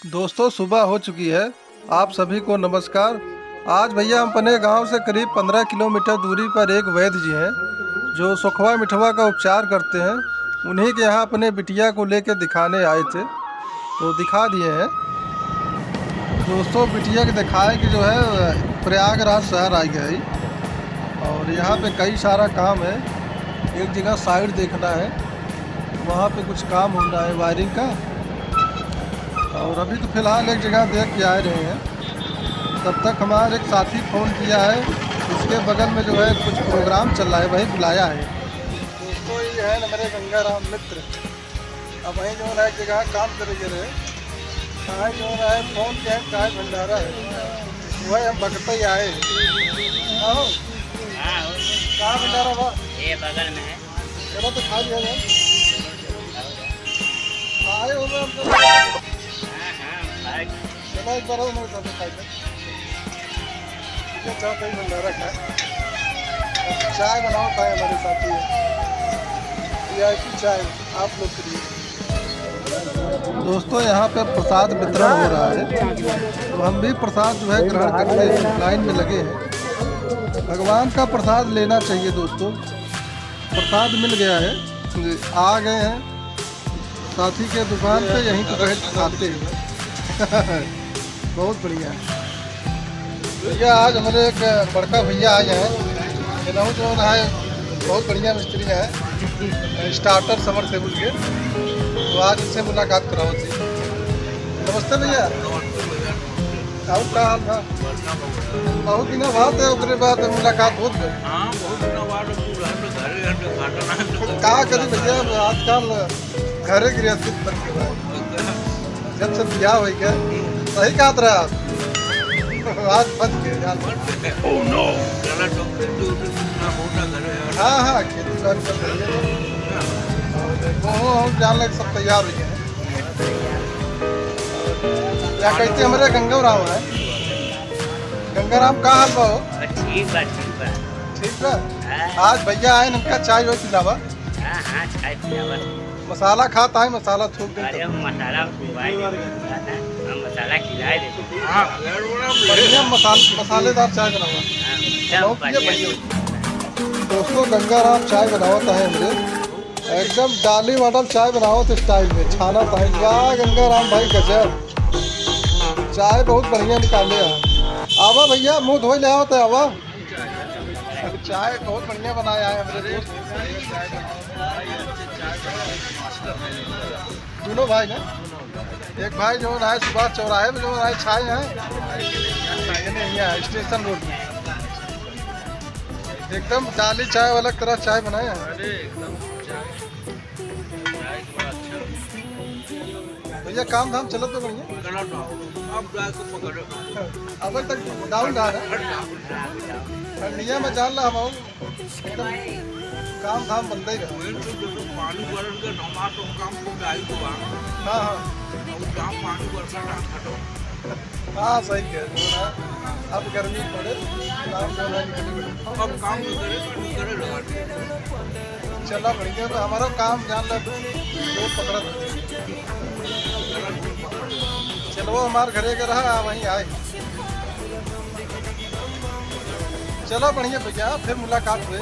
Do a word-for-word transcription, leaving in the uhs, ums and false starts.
दोस्तों, सुबह हो चुकी है। आप सभी को नमस्कार। आज भैया हम अपने गांव से करीब पन्द्रह किलोमीटर दूरी पर एक वैद्य जी हैं, जो सोखवा मिठवा का उपचार करते हैं। उन्हीं के यहाँ अपने बिटिया को लेके दिखाने आए थे, तो दिखा दिए हैं। दोस्तों, बिटिया के दिखाए कि जो है प्रयागराज शहर आ गया है और यहाँ पे कई सारा काम है। एक जगह साइड देखना है, वहाँ पे कुछ काम होना है वायरिंग का। और अभी तो फिलहाल एक जगह देख के आ रहे हैं, तब तक हमारा एक साथी फ़ोन किया है, उसके बगल में जो है कुछ प्रोग्राम चल रहा है, वही बुलाया है। दोस्तों, ये है हमारे गंगाराम मित्र। अब वहीं जो है एक जगह काम करे के रहे, कहाँ जो है फ़ोन के है, चाय भंडारा है, वही हम बगते ही आए। आओ। हाँ, हो। कहाँ भंडारा बा? ये बगल में है। चलो तो खा लिया जाए। आए हो गए हम तो। हाँ, हाँ, भाई। चलो एक बार और हमारे साथ खाए थे। ठीक है, चाय भाई भंडारा खाए। चाय बनाओ, खाए हमारे साथ ही। VIP चाय आप लोग के लिए। दोस्तों, यहाँ पे प्रसाद वितरण हो रहा है, तो हम भी प्रसाद जो है ग्रहण करने लाइन में लगे हैं। भगवान का प्रसाद लेना चाहिए दोस्तों। प्रसाद मिल गया है, आ गए हैं साथी के दुकान पे, यहीं पे बैठ खाते हैं। बहुत बढ़िया। भैया, आज हमारे एक बड़का भैया आए हैं, इनहू जो है बहुत बढ़िया मिस्त्री है, स्टार्टर समरसेबल के, तो आज इनसे मुलाकात कराओ थी। नमस्ते भैया। और का हाल बा? बहुत दिना बाद है, ओकरे बाद मुलाकात होत गई। हाँ, बहुत दिना बाद अब तू घर पे, घरे, घर पे खाना ना, तो का करी भैया, आजकल घरे गृहस्थी बन के बा। जब से बियाह हो गया, सही कहत रहे आप। आज फंस गए यार। Oh no! चला, डॉक्टर जी, उधर कितना मोटा घर है यार। हाँ, हाँ, खेती बाड़ी कर रही है। हाँ। और देखो, हम जान लगे सब तैयार हो गए हैं। या कहते हमरे गंगाराम है। गंगाराम, का हाल बा हो? ठीक बा, ठीक बा। ठीक बा? हाँ। आज भैया आए, इनका चाय वाय पिलावा। हाँ, हाँ, चाय पिलावा। मसाला खाता है, मसाला थूक दे अरे, तो। मसाला भाई, हम मसाला खिलाए देते। हाँ, बढ़िया मसाल-, मसालेदार चाय बनावा। हाँ, सब बहुत बढ़िया, बढ़िया। बढ़िया। दोस्तों, गंगाराम चाय बनावत है हमरे। एकदम डाली मॉडल चाय बनावत style में, छाना style। वाह गंगाराम भाई, गजब। चाय बहुत बढ़िया निकाले हैं। आवा भैया, मुंह धोई ले आवत है, आवा। चाय बहुत बढ़िया बनाया है हमरे दोस्त। दोनों भाई ना, एक भाई जो है सुभाष चौराहे में जो है चाय है, ये नहीं है, स्टेशन रोड में। एकदम डाली चाय वाला तरह चाय बनाया है। अरे एकदम चाय, चाय थोड़ा अच्छा। भैया, काम धाम चलत तो बढ़िया? चलत बा। अब जाए के पकड़े। अबे तक down रहा है। ठंडिया में जान ला हम आऊ, एकदम काम धाम बनते ही रहा। वही तो जो पानी भरन के हमार तो काम को जाई तो बा। हाँ, हाँ। अब काम पानी बरसा ना खत्म। हाँ, सही कह रहे हो। अब गर्मी पड़े, काम करना निकले। अब काम करे, करे लगा। चला बढ़िया बा, हमारा काम जान ला, जो पकड़त। चलो, हमार घरे के रहा, वहीं आए। चलो बढ़िया भैया, फिर मुलाकात हुए।